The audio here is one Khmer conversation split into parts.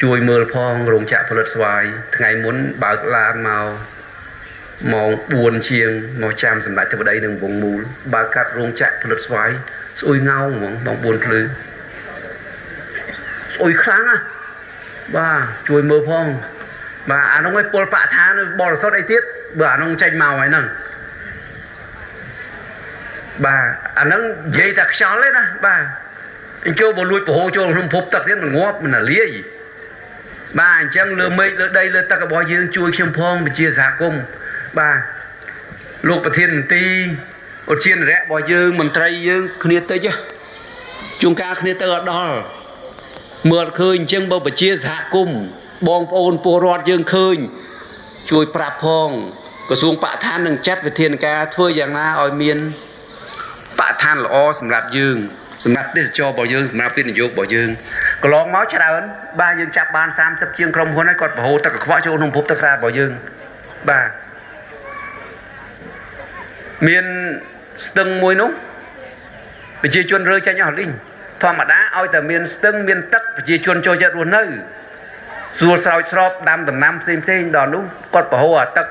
ជួយមើលផងរោងចក្រផលិតស្វាយថ្ងៃមុនបើកឡានមកម៉ោង4ជាងមកចាំសម្ដេចធិបតីនឹងវងមូលបើកាត់រោងចក្រផលិតស្វាយស្អុយងោងហ្មងម៉ោង4ភ្លឺស្អុយខ្លាំងណាស់បាទជួយមើលផងបាទអានោះឯងពលបកឋានបរិសុទ្ធអីទៀតបើអានោះចេញមកហើយហ្នឹងបាទអាហ្នឹងនិយាយតែខ្យល់ទេណាបាទអញ្ចូលបើលួចប្រហូរចូលក្នុងភពទឹកទៀតមិនងាប់មិនលាយបាទអញ្ចឹងលើមេឃលើដីលើទឹករបស់យើងជួយខ្ញុំផងវិជាសហគមន៍បាទលោកប្រធានមន្ទីរឧទ្យានរៈរបស់យើងមន្ត្រីយើងគ្នាតិចជួនកាលគ្នាទៅអត់ដល់មើលអត់ឃើញអញ្ចឹងបើវិជាសហគមន៍បងប្អូនពលរដ្ឋយើងឃើញជួយប្រាប់ផងក្រសួងបរិស្ថាននឹងចាត់វិធានការធ្វើយ៉ាងណាឲ្យមានបរិស្ថានល្អសម្រាប់យើងសម្រាប់ទេសចររបស់យើងសម្រាប់វិនិយោគរបស់យើងកន្លងមកច្រើនបាទយើងចាប់បាន30ជាងក្រុមហ៊ុនហើយគាត់ប្រហូរទឹកកខ្វក់ចូលក្នុងភពទឹកស្អាតរបស់យើងបាទមានស្ទឹងមួយនោះប្រជាជនរើចេញអស់លីងធម្មតាឲ្យតែមានស្ទឹងមានទឹកប្រជាជនចូលចិត្តរស់នៅស្រួលស្រោចស្រពដាំដំណាំផ្សេងផ្សេងដល់នោះគាត់ប្រហូរអាទឹក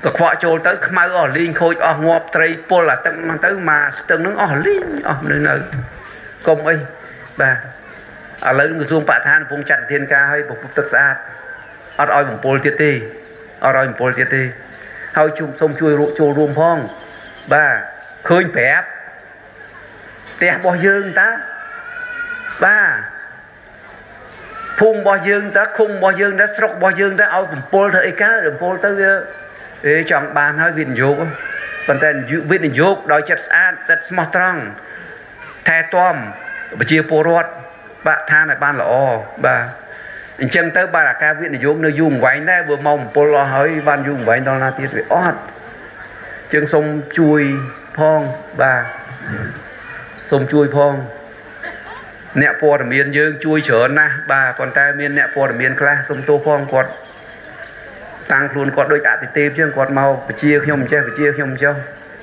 កខ្វក់ចូលទៅខ្មៅអស់លីងខូចអស់ងាប់ត្រីពុលអាទឹកហ្នឹងទៅមកស្ទឹងហ្នឹងអស់លីងអស់មនុស្សនៅកុំអីបាទឥឡូវក្រសួងបរិស្ថានកំពុងចាត់វិធានការឲ្យប្រភពទឹកស្អាតអត់ឲ្យបំពុលទៀតទេអត់ឲ្យបំពុលទៀតទេហើយសូមជួយចូលរួមផងបាទឃើញប្រាប់ផ្ទះរបស់យើងតាបាទភូមិរបស់យើងតាឃុំរបស់យើងតាស្រុករបស់យើងតាឲ្យបំពុលធ្វើអីកើតបំពុលទៅវាអេចង់បានហើយវិនិយោគប៉ុន្តែវិនិយោគដោយចិត្តស្អាតចិត្តស្មោះត្រង់ថែទាំប្រជាពលរដ្ឋបរិស្ថានឲ្យបានល្អបាទអញ្ចឹងទៅបាទអាការវិនិយោគនៅយូរអង្វែងដែរបើមកបំពុលអស់ហើយបានយូរអង្វែងដល់ណាទៀតវាអត់ជាងសូមជួយផងបាទសូមជួយផងអ្នកព័ត៌មានយើងជួយច្រើនណាស់បាទប៉ុន្តែមានអ្នកព័ត៌មានខ្លះសូមទោសផងគាត់តាំងខ្លួនគាត់ដូចអតិទេពជាងគាត់មកបជាខ្ញុំចេះបជាខ្ញុំចុះ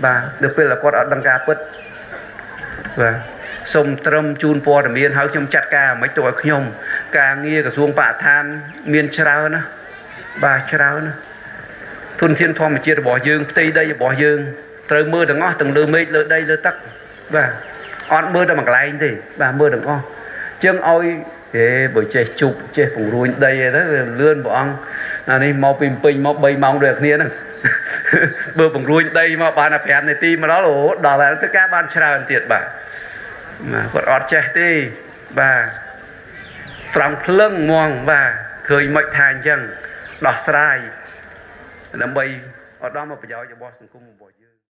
បាទដល់ពេលគាត់អត់ដឹងការពិតបាទសូមត្រឹមជូនព័ត៌មានហើយខ្ញុំចាត់ការមិនទៅឲ្យខ្ញុំការងារក្រសួងបរិស្ថានមានច្រើនណាបាទច្រើនណាធនធានធម្មជាតិរបស់យើងផ្ទៃដីរបស់យើងត្រូវមើលទាំងអស់ទាំងលើមេឃលើដីលើទឹកបាទអត់មើលតែមួយកន្លែងទេបាទមើលទាំងអស់ជាងឲ្យហេបើចេះជប់ចេះពង្រួញដីអីទៅវាលឿនព្រះអង្គអានេះមកពីពេញមក3ម៉ោងដូចគ្នាហ្នឹងបើពង្រួញដីមកបានតែ5នាទីមកដល់អូដល់ហើយធ្វើការបានច្រើនទៀតបាទគាត់អត់ចេះទេបាទត្រង់ភ្លឹងហ្មងបាទឃើញមិនថាអញ្ចឹងដោះស្រាយដើម្បីឧត្តមប្រយោជន៍របស់សង្គមរបស់យើង។